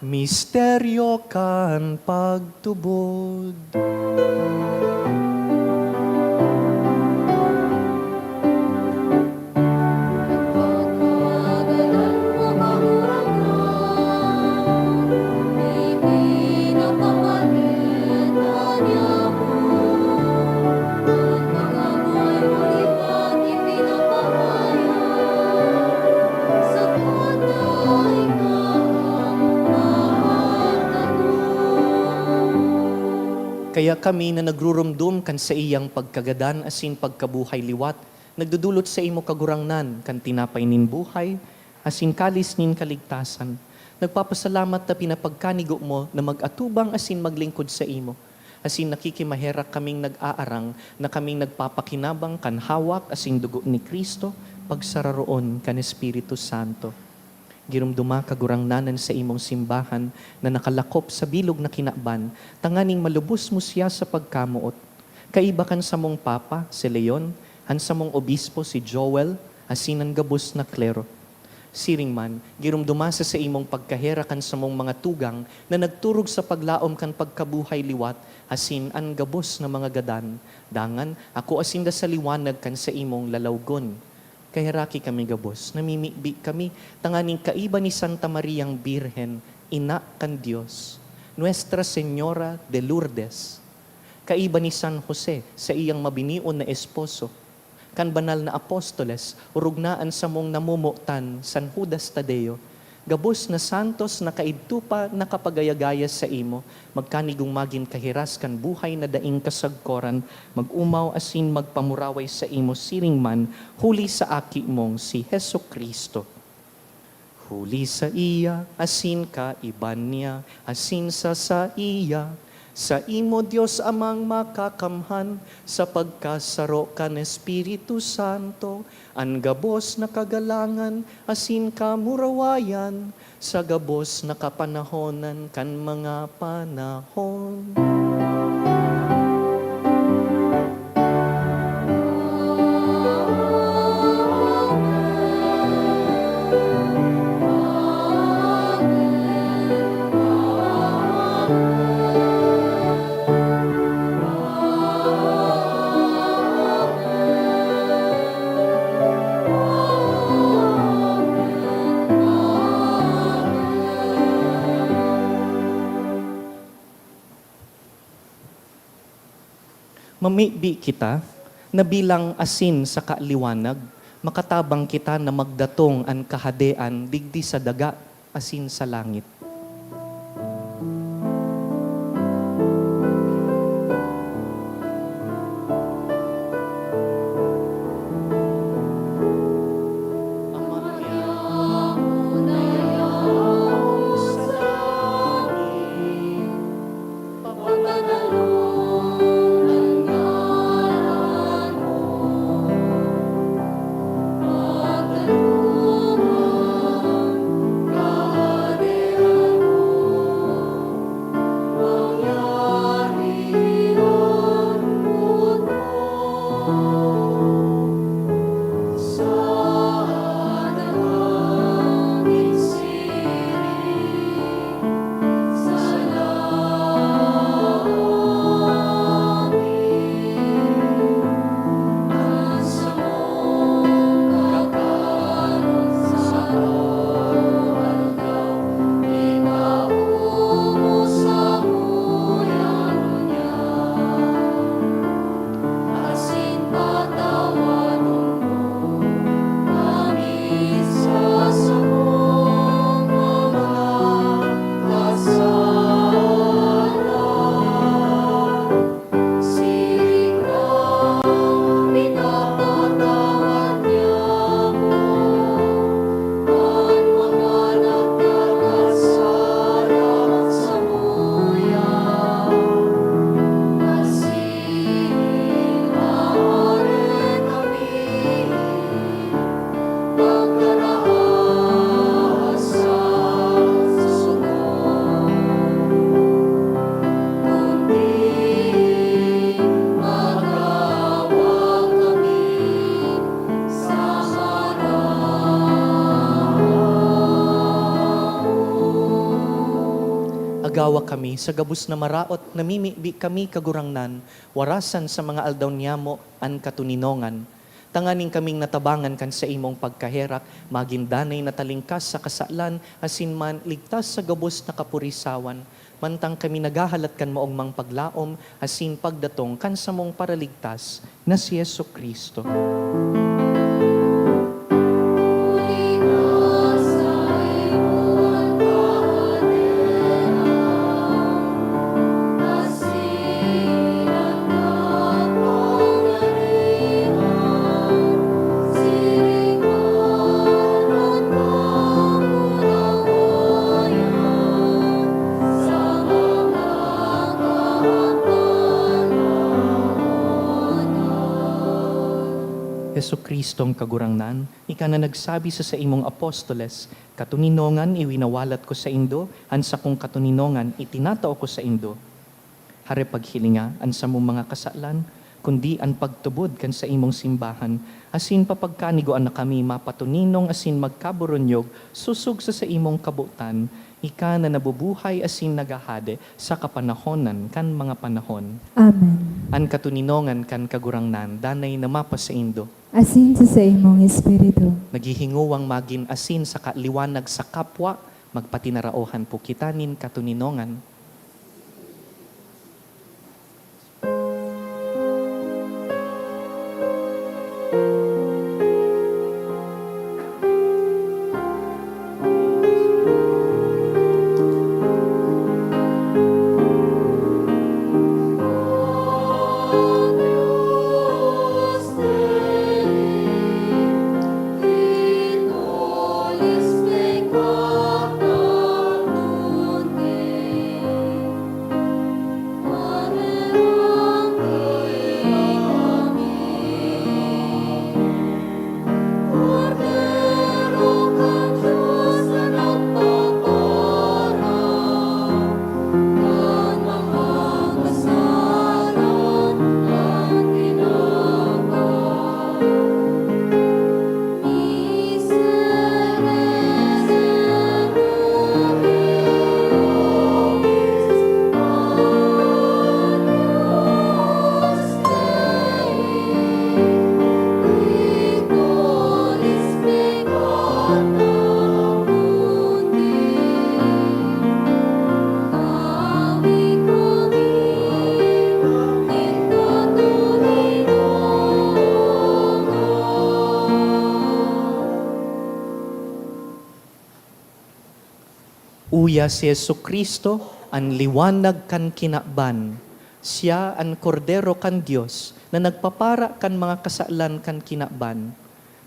Misteryo kan pagtubod. Kaya kami na nagrurumdom kan saiyang pagkagadan asin pagkabuhay liwat, nagdodolot saimo, Kagurangnan, kan tinapay nin buhay asin kalis nin kaligtasan. Nagpapasalamat ta pinapagkanigo mo na mag-atubang asin maglingkod saimo. Asin nakikimaherak kaming nag-aarang na kaming nagpapakinabang kan hawak asin dugo ni Cristo, pagsararoon kan Espiritu Santo. Giromdoma, Kagurangnan, an saimong simbahan na nakalakop sa bilog na kinaban, tanganing malubos mo siya sa pagkamoot. Kaiba kan samong Papa, si Leon, an samong Obispo, si Joel, asin an gabos na klero. Siring man, giromdoma sa saimong pagkaherak an samong mga tugang na nagturog sa paglaom kan pagkabuhay liwat asin an gabos na mga gadan. Dangan, akoa sinda sa liwanag kan saimong lalawgon. Kaheraki kami gabos, namimibi kami tanganing kaiba ni Santa Mariang Birhen, Ina kan Dios, Nuestra Señora de Lourdes, kaiba ni San Jose, saiyang mabinion na esposo, kan banal na apostoles, orog na an samong namomotan, San Judas Tadeo, gabos na santos na kaidto pa nakapagayagaya saimo, magkanigong magin kahiras kan buhay na daing kasagkoran, mag-omaw asin magpamuraway saimo siring man huli sa Aki mong si Jesu-Cristo. Huli saiya, asin kaiba niya, asin sa saiya, saimo, Dios Amang Makakamhan, sa pagkasaro kan Espiritu Santo, an gabos na kagalangan asin kamurawayan sa gabos na kapanahonan kan mga panahon. Mamibi kita na bilang asin saka liwanag, makatabang kita na magdatong an Kahadean digdi sa daga asin sa langit. Agawa kami sa gabos na maraot, namimibi kami, Kagurangnan, warasan sa mga aldaw niyamo an katoninongan, tanganing kaming natabangan kan saimong pagkaherak, magin danay na talingkas sa kasalan, asin man ligtas sa gabos na kapurisawan, mantang kami naghahalat kan maogmang paglaom asin pagdatong kan samong Paraligtas na si Jesu-Cristo. Jesu-Cristong Kagurangnan, ika na nagsabi sa saimong apostoles, "Katoninongan iwinawalat ko saindo, an sakong katoninongan itinatao ko saindo." Hare paghilinga an samong mga kasalan, kundi an pagtubod kan saimong simbahan, asin papagkanigoan na kami mapatoninong asin magkaburunyog sosog sa saimong kabotan, ika na nabubuhay asin naghahade sa kapanahonan kan mga panahon. Amen. An katoninongan kan Kagurangnan danay na mapasaindo. Asin sa saimong espiritu. Naghihingowang magin asin saka liwanag sa kapwa, magpatinaraohan po kita nin katoninongan. Uya si Jesu-Cristo, an liwanag kan kinaban. Siya an Kordero kan Dios na nagpapara kan mga kasalan kan kinaban.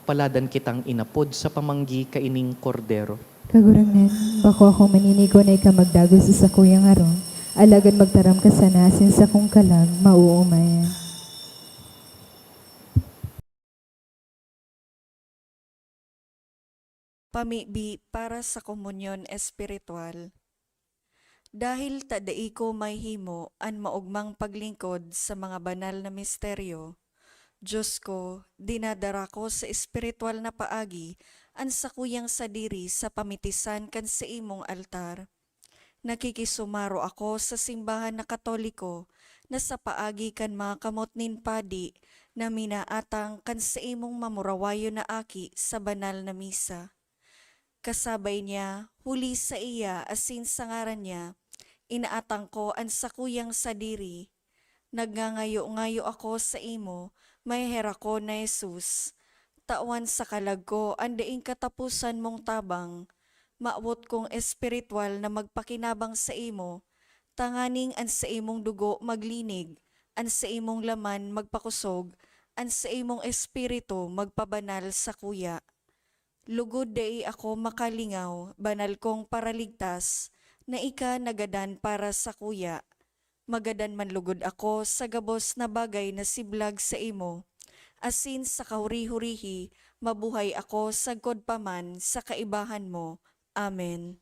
Paladan kitang inapod sa pamanggi kaining Kordero. Kagurangnan, bako akong maninigo na ika magdagos sa sakuyang harong, alagad magtaram ka sana asin sakong kalag, maoomay. Pamibi para sa komunyon espiritual. Dahil ta dai ko mahimo an maogmang paglingkod sa mga banal na misteryo, Dios ko, dinadara ko sa espiritual na paagi an sakuyang sadiri sa pamitisan kan saimong altar. Nakikisumaro ako sa simbahan na Katoliko na sa paagi kan mga kamot nin padi na minaatang kan saimong mamurawayon na aki sa banal na misa. Kasabay niya, huli saiya asin sa ngaran niya, inaatang ko an sakuyang sadiri. Nagngangayo-ngayo ako saimo, maheherak ko na Jesus. Tawan sa kalag ko an daing kataposan mong tabang. Mawot kong espiritual na magpakinabang saimo, tanganing an saimong dugo maglinig, an saimong laman magpakosog, an saimong espiritu magpabanal sakuya. Lugod dai ako makalingaw, banal kong Paraligtas, na ika nagadan para sakuya. Magadan man lugod ako sa gabos na bagay na siblag saimo, asin sa kahuri-hurihi mabuhay ako sagkod pa man sa kaibahan mo. Amen.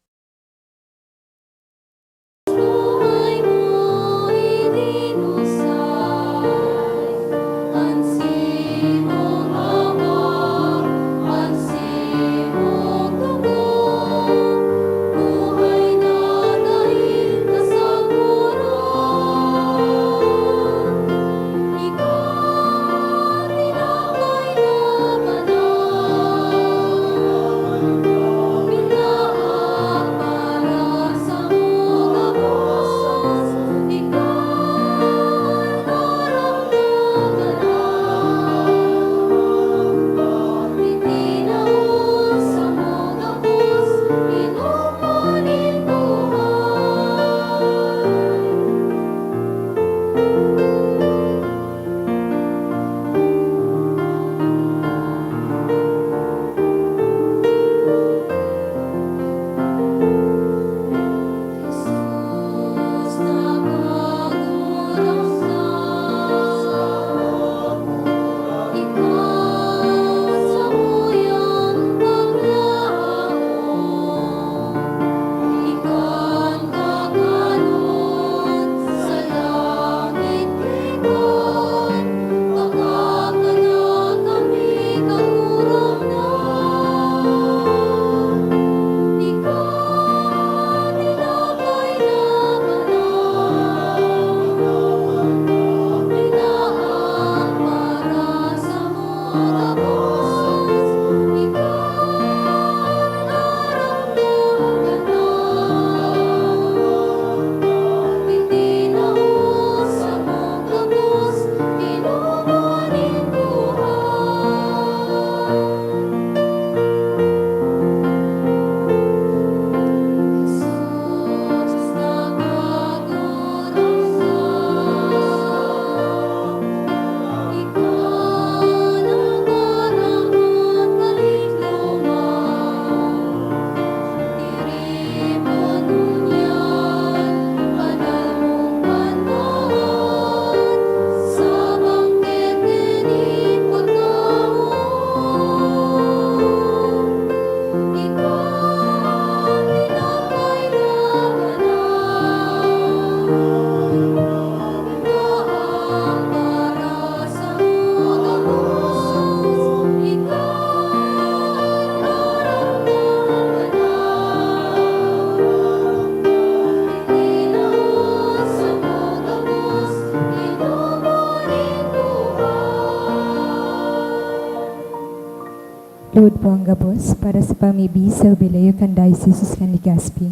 Tuod po ang gabos para sa pamibi sa Jubileo kan Diocese kan Legazpi.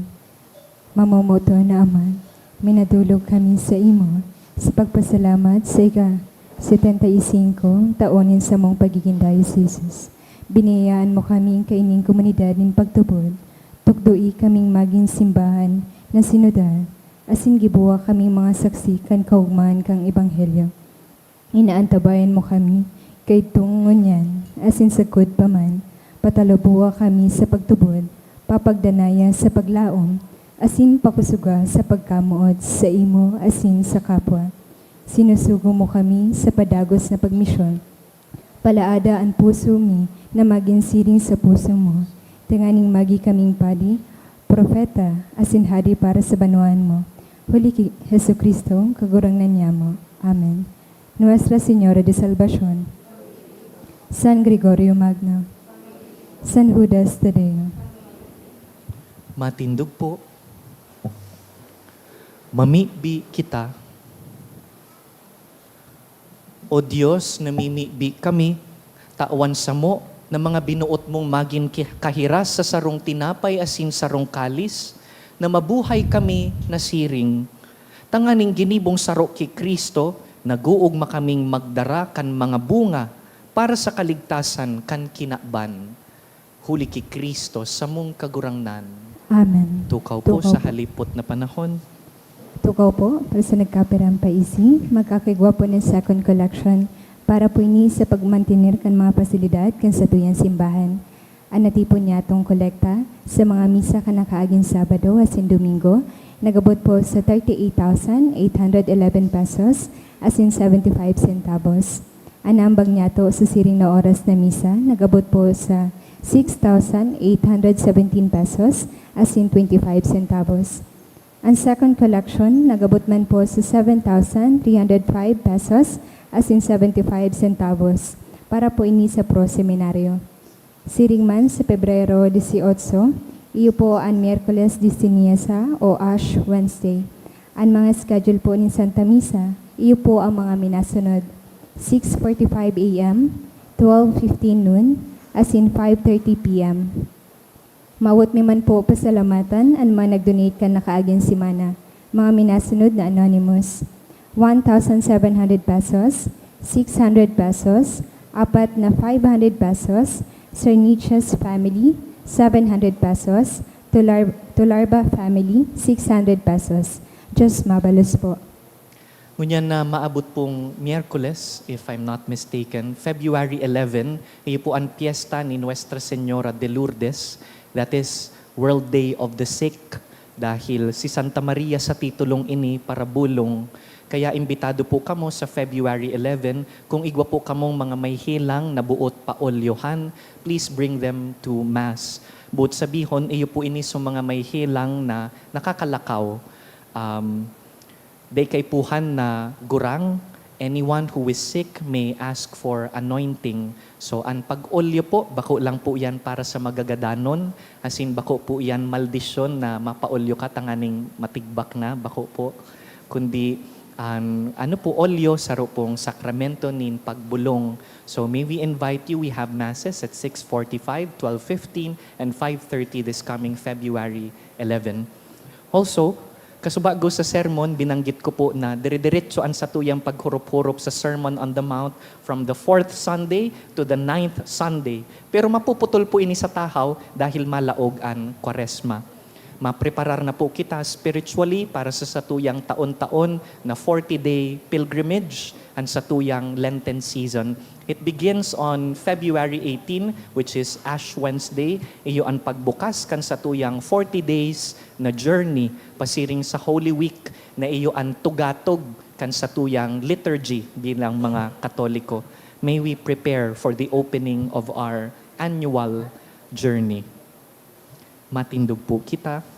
Mamomoton na Ama, minadulog kami sa imo sa pagpasalamat sa ika setenta y cinco taon nin samong pagigin diocese. Biniyayaan mo kami kaining komunidad nin pagtubod. Tukdoi kaming magin simbahan na sinodal, asin gibuwak kaming mga saksi kan kaogmahan kan Ebanghelyo. Inaantabayan mo kami kaidtong ngunyan, asin sagkod pa man, patalubowa kami sa pagtubod, papagdanaya sa paglaom, asin pakusoga sa pagkamoot saimo asin sa kapwa. Sinusugo mo kami sa padagos na pagmisyon. Palaada an puso mi na magin siring sa puso mo, tanganing magi kaming padi, propeta, asin hadi para sa banwaan mo. Huli ki Jesu-Cristo, Kagurangnan niamo. Amen. Nuestra Señora de Salvacion, San Gregorio Magno, San Judas Tadeo. Matindog po. Mamibi kita. O Dios, namimibi kami, tawan samo na mga binuot mong magin ki-, kahiras sa sarong tinapay asin sarong kalis, na mabuhay kami na siring. Tanganing ginibong saro ki Cristo, nag-oogma kaming magdara kan mga bunga para sa kaligtasan kan kinaban. Huli ki Cristo, samong Kagurangnan. Amen. Tukaw po Tukaw sa po. halipot na panahon. Tukaw po, para sa nagkapirang paisi, magkakigwa po ng second collection para po ini sa pagmantener kan mga pasilidad kan satuyang simbahan. An natipon niyatong kolekta sa mga misa kan nakaaging Sabado asin Domingo, nagabot po sa thirty-eight thousand eight hundred eleven pesos asin seventy-five centavos. An ambag niyato sa siring na oras na misa, nagabot po sa six thousand eight hundred seventeen pesos asin twenty-five centavos. An second collection, nagabot man po sa seven thousand three hundred five pesos asin seventy-five centavos para po ini sa Pro Seminario. Siring man sa Pebrero dieciocho, iyo po an Miyerkules de Ceniza o Ash Wednesday. An mga schedule po nin Santa Misa, iyo po ang mga minasunod: six forty-five A M, twelve fifteen noon, asin five thirty P M. Mawot mi man po pasalamatan an mga nag-donate kan nakaaging semana. Mga minasunod na anonymous: one thousand seven hundred pesos, six hundred pesos, apat na five hundred pesos, Sir Nietzsche's family, seven hundred pesos, Tular-, Tularba family, six hundred pesos. Diyos mabalos po. Ngunyan na maabot pong Miyerkules, if I'm not mistaken, February eleven, iyo po an piyesta ni Nuestra Señora de Lourdes, that is World Day of the Sick, dahil si Santa Maria sa titulong ini parabulong. Kaya imbitado po kamo sa February eleven. Kung igwa po kamong mga may helang na boot paolyohan, please bring them to Mass. Boot sabihon, iyo po ini sa mga may helang na nakakalakaw. Um, Dai kaipuhan na gurang, anyone who is sick may ask for anointing. So, an pag-olyo po, bako lang po yan para sa magagadanon, asin bako po yan maldisyon na mapaolyo ka tanganing matigbak na, bako po. Kundi, an, ano po, olyo, saro pong sakramento nin pagbolong. So, may we invite you, we have masses at six forty-five, twelve fifteen, and five thirty this coming February eleven. Also, kasubago sa sermon, binanggit ko po na dire-diretso an satuyang paghurop-hurop sa Sermon on the Mount from the fourth Sunday to the ninth Sunday. Pero mapuputol po ini sa tahaw dahil malaog an Kwaresma. Mapreparar na po kita spiritually para sa satuyang taon-taon na forty-day pilgrimage, an satuyang Lenten season. It begins on February eighteen, which is Ash Wednesday. Iyo an pagbukas kan satuyang forty days na journey pasiring sa Holy Week, na iyo an tugatog kan satuyang liturgy bilang mga Katoliko. May we prepare for the opening of our annual journey. Matindog po kita.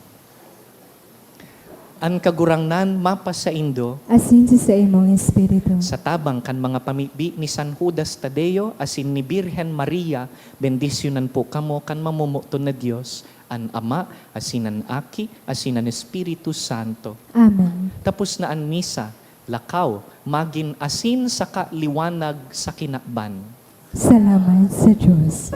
An Kagurangnan mapasaindo. Asin sa saimong espiritu. Sa tabang kan mga pamibi ni San Judas Tadeo asin ni Birhen Maria, bendisyonan po kamo kan mamomoton na Dios, an Ama, asin an Aki, asin an Espiritu Santo. Amen. Tapos na an misa, lakaw, magin asin saka liwanag sa kinaban. Salamat sa Diyos.